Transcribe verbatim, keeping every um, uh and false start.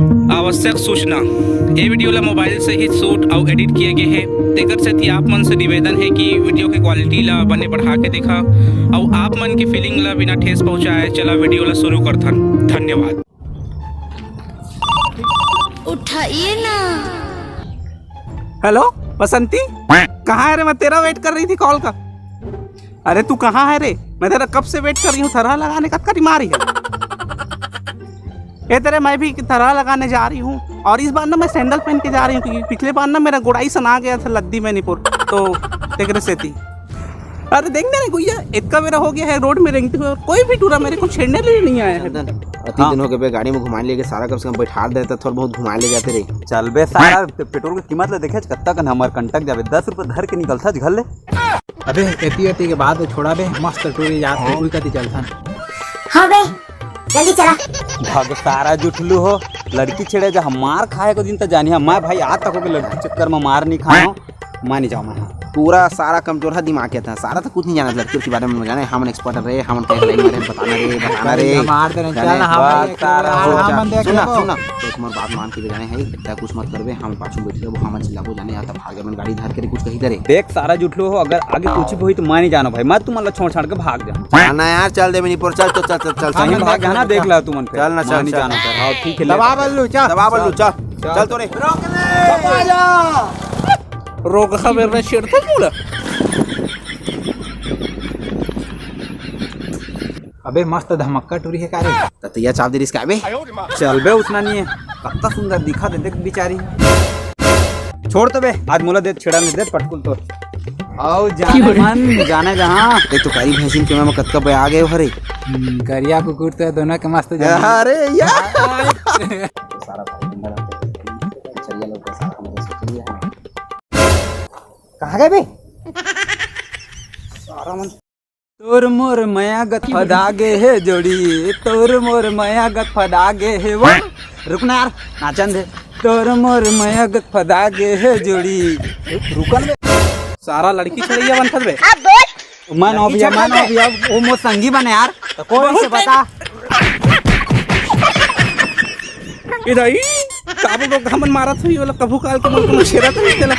आवश्यक सूचना, ये वीडियो ला मोबाइल से ही शूट अउ एडिट किए गए हे, तेकर सेती आप मन से निवेदन हे कि वीडियो के क्वालिटी ला बने बढ़ा के देखा अउ आप मन के फीलिंग ला बिना ठेस पहुंचाए। चला वीडियो ला शुरू करथन। धन्यवाद। उठाइए ना। हेलो बसंती, कहाँ है रे? मैं तेरा वेट कर रही थी कॉल का। अरे तू कहाँ है रे? मैं तेरा कब से वेट कर रही हूँ, थरहा लगाने का कट मारी है। ए तेरे, मैं भी थरहा लगाने जा रही हूँ और इस बार ना मैं सैंडल पहन के जा रही हूँ, क्योंकि पिछले बार ना मेरा गोड़ाई सना गया था लद्दी में निपुर, तो तेकरे सेती। अरे देख ना रे गुइया, इतका बेरा हो गया है रोड में रेंगते हुए, कोई भी टूरा मेरे को छेड़ने ले नहीं आया है। चंदन, अति हाँ। दिन हो गए बे, गाड़ी में घुमाने लेके सारा कम से कम बैठा देता, थोड़ा बहुत घुमाए ले जाते रे। चल बे सारा, पे-, पेट्रोल की कीमत ले देखे, कत्ता कन हमर कंटक जाबे, दस रुपये धर के निकलता घर ले। अबे एती एती के बाद छोड़ा बे, मस्त टूरी जात है, उही कती चलथन। हाँ बे, जल्दी चला। भाग सारा जुठलू हो, लड़की छेड़े जा, हम मार खाए को दिन त जानी है। मैं भाई आज तक हो के लड़की चक्कर में मार नहीं खाया हूँ, मैं नहीं जाऊँ मैं। पूरा सारा कमजोर है दिमाग के था, सारा तो कुछ नहीं जाना लड़की के बारे में, जाने हम एक्सपर्ट रहे, हम कहीं लाइन मारे, बताना रे, बताना रे। मार देने, जाने चल, हम बात एक सारा बार हो हम जा। देख सुना, लेबो। सुना, तो तुम्हारी बात मान के जाने है, इतना कुछ मत करबे, हम पाछू बैठ लेबो, हम चिल्लाबो, जाने यहाँ तक भाग जाबे, गाड़ी धर के रे, कुछ कही दे रे। देख सारा जुठलू हो, अगर आगे कुछ भी होई तो मैं नहीं जानो भाई, मैं तुमन ला छोड़ छाड़ के भाग जा। ना यार, चल दे मिनी पर, चल, चल, चल, चल, चल, सही हम भाग देख जाना, लेबो, देख चल। ला तुमन फिर। चल ना, मैं चल, नहीं चल, जानो चल। फिर। हाँ, ठीक है, ले। दबा बल्लू, चल। दबा बल्लू, चल। चल। चल तो रे। रोक ले। रोक खबर में छेड़ता बोला। अबे मस्त धमक्का टूरी है का रे? त तैया चाप दे रिस का बे? चल बे, उतना नहीं है। कत्ता सुंदर दिखा दे, देख बिचारी। छोड़ तो बे, आज मोला दे, छेड़ा में दे पटकुल तो। आओ जाने मन, जाने जहाँ। ए तो कारी भैंसिन के मैं कतका बे आ गए हरे। हम्म, करिया कुकुर तो दोनों के मस्त जाने। अरे यार। सारा भाई बंदा रहता है। चलिए लोग सारा हम सोच लिया। कहाँ गए बे? सारा मन तोर मोर मया गत फदा गे हे जोड़ी, तोर मोर मया गत फदा गे हे वो। रुक ना यार, नाचन दे। तोर मोर मया गत फदा गे हे जोड़ी। रुकन बे। सारा लड़की छेड़ैया बनथस बे। मैं नो भैया, मैं नो भैया, वो मोर संगी बने यार। तो कौन से बता? ए दाई, काबू को हमन मारत होई, ओला कभू काल के मन को छेड़ा तो नहीं देला।